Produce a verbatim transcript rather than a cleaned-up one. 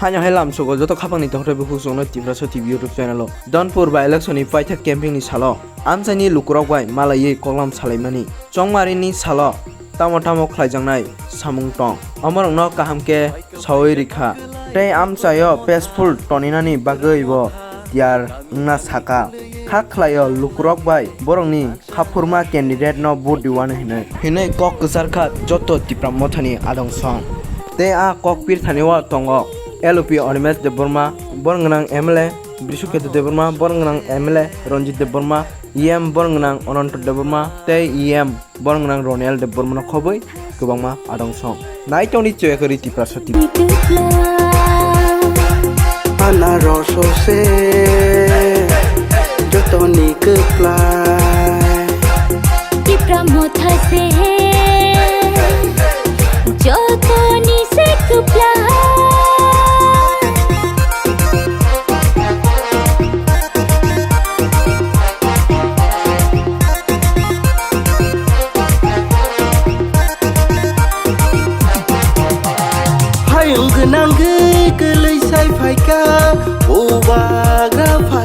Haino hai lamsogo joto khapangni tongthai bukhuk chukno Tiprasa T V YouTube channel o. Donpur by election ni paithak camping ni salo amchaini lukurok bai malaiwi koklam salaimani. Chongmari ni salo tamo tamo khlaijaknai samung tong. Omorokno kaham khe saui rikha. Tei amchaio peaceful toninani bagwi bo tiyar wngna sakha. Kha khlaio lukurok bai borokni khaphurma candidate no vote diwani hinwi. Hinwi kok kwcharkha joto Tipra Mothani adong song. Tei a kok pirthani o tongo L O P Animesh Debbarma, borok gwnang M L A Brishu Ketu Debbarma, borok gwnang M L A Ranjit Debbarma, E M borok gwnang Ananto Debbarma, tei E M borok gwnang Roniel Debbarmano khobwi kwbangma adong song. Naitokni chwekari Tiprasa T V. Ana rosose jotoni kwplai. Tipra Motha se jotoni se kwplai. Hayung gwnang gwi kwlwi sai phaikha, bubagra phai.